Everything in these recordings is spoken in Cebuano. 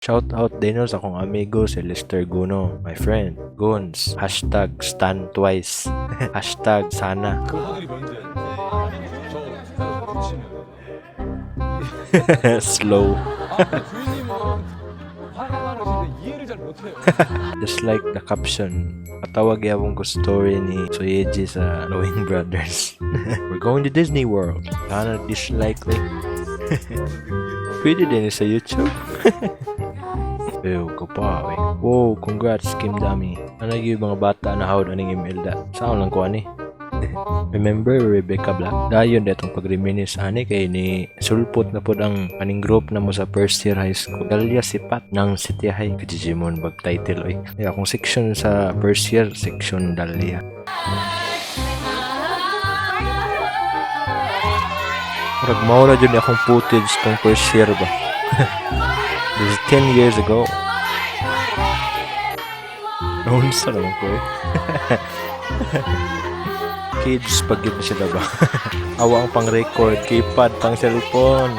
Shout out din sa akong amigo si Lester Guno, my friend. Guns. #StanTwice. #sana. 그 하늘이 면제. 저 붙이면. Slow. 아, 근데 주인님은 화가 많으신데 이해를 잘 못해요. Just like the caption, katawag gyapon ko story ni Soyeji sa Knowing Brothers. We're going to Disney World. Sana dislike eh. Pwede din sa YouTube. Ew, ko pa eh. Wow, congrats, Kim Dami. Ano yung mga bata na hawd aning ML da? Saan lang ko ani? Remember Rebecca Black? Dayon detong pag-reminisce ani kay ni sulpot na pod ang kaning group na mo sa first year high school. Galya sipat ng City High. Kajijimon bag title oy. Ay, akong section sa first year, section Dahlia. Murag mao na jud ni akong footage tong first year ba. This is 10 years ago. Naunsa naman ko eh. Kids pag yun sila ba? Awa ang pang-record, keypad, pang cellphone.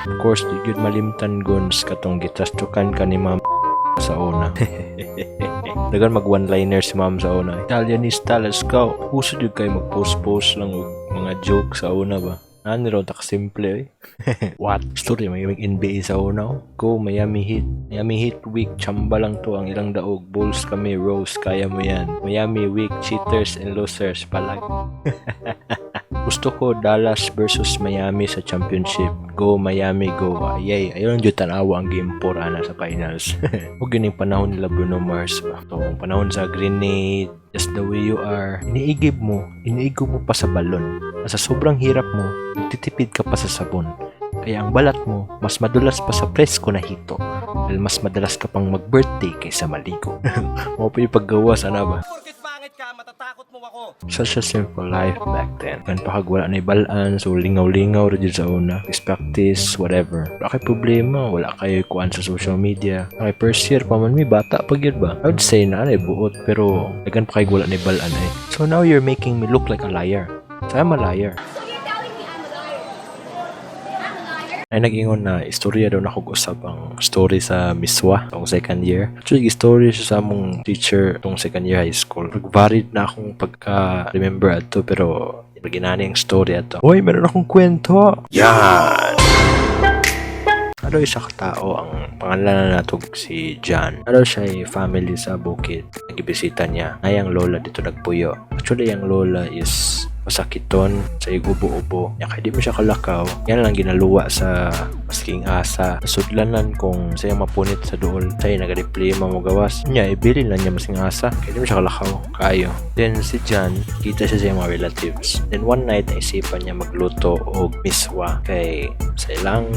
Of course, di gyud malimtan, guns, katong gitastukan ka ni ma'am sa una. Dagan mag one-liner si ma'am sa una. Italianista, let's go. Uso jud kay mag-post-post lang og mga joke sa una ba. Ano raw ta simple eh. What? Story may NBA sa una oh. Go Miami Heat. Miami Heat week chamba lang to ang ilang daog. Bulls kami, Rose, kaya mo yan. Miami week, cheaters and losers palag. Gusto ko Dallas versus Miami sa championship. Go Miami, go. Ayay, ayun jud tan-awa ang game 4 ana sa finals. Ug yun yung panahon nila Bruno Mars ba. So, ang panahon sa Grenade, Just the Way You Are. Iniigib mo, iniigib mo pa sa balon. Sa sobrang hirap mo, nagtitipid ka pa sa sabon. Kaya ang balat mo, mas madulas pa sa presko na hito. Dahil mas madalas ka pang mag-birthday kaysa maligo. Mo pa yung paggawa sana ba? Porket pangit ka, matatakot mo ako. Such a simple life back then. Kan pa kag wala na balaan, so lingaw-lingaw ra jud sa una. Practice, whatever. Wala kay problema, wala kayo kuan sa social media. Okay, first year pa man mi, bata pa gyud ba? I would say na ano buot, pero dagan pa kay wala na balaan eh. So now you're making me look like a liar. So I'm a liar. So you're telling me I'm a liar? I'm a liar? Ay, nag-ingon na istorya daw nako usab ang story sa Miswa tong second year. Actually, story siya sa among teacher tong second year high school. Nag-varied na akong pagka-remember ato, pero ginani ang story ato. Hoy, meron akong kwento! Yan! Ano, isa ka tao, ang pangalan na nato si John. Ano siya ay family sa bukid. Nagibisita niya. Ay, ang lola dito nagpuyo. Actually, ang lola is masakiton sa igubo-ubo. Ya, kay di mo siya kalakaw. Yan lang ginaluwa sa masking asa. Sudlanan kung siya mapunit sa duol. Siya nagadiplima mo gawas. Nya, ibilin lang niya masking asa. Kaya di mo siya kalakaw. Kayo. Then si John, kita siya sa iyang mga relatives. Then one night, naisipan niya magluto og miswa. Kay sa ilang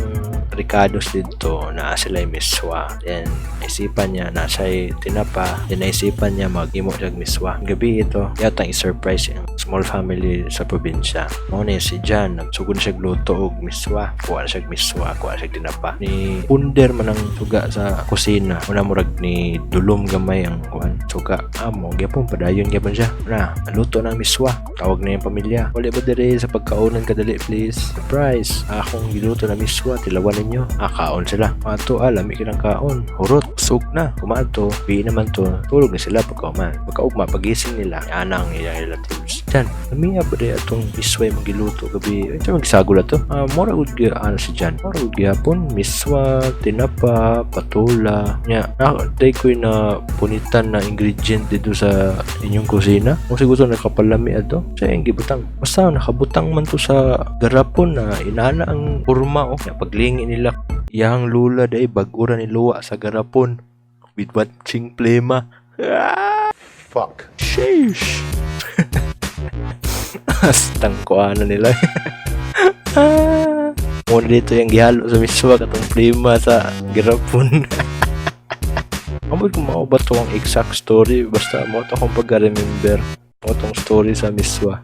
rikados dito na sila miswa. Then naisipan niya na siya tinapa. Then naisipan niya maghimo siya og miswa. Gabi ito, yatang i-surprise ang small family sa probinsya. Mao na si John, nagsugod siya luto og miswa. Kuha na siya og miswa, kuha na siya tinapa. Ni punder man ang suga sa kusina. Una murag ni dulom gamay ang kuan suga. Amo, gyapon padayon gyapon siya. Na, naluto ng miswa. Tawag na yung pamilya. Wala ba dire sa pagkaunan kadali, please? Surprise! Akong giluto na miswa, tilawan ninyo. Ah, kaon sila. Ato ah, lami kilang kaon. Hurot, sug na. Kumato, bi naman to. Tulog na sila pagkauman. Pagkaugma, pagising nila, anang ilang relatives. Jan, lamiya ba di atong miswa yung giluto gabi? Ito magsagol ato. Ah, mora ud gyud ana si Jan. Mora ud gyapon miswa, tinapa, patula. Nya, na day ko na punitan na ingredient dito sa inyong kusina. Kung siguro nakapalami ato, sa iyang gibutang. Basta nakabutang man to sa garapon na inana ang kurma oh. Nya, paglingi nila, iyang lula day bag-o ra ni luwa sa garapon with watching plema. Ah! Fuck. Sheesh. Astang kuana nila. Ah. Muna dito yung gihalo sa miswa katong plema sa garapon. Amod kung mao ba to ang exact story, basta mo to akong pagka-remember. Mo tong story sa miswa.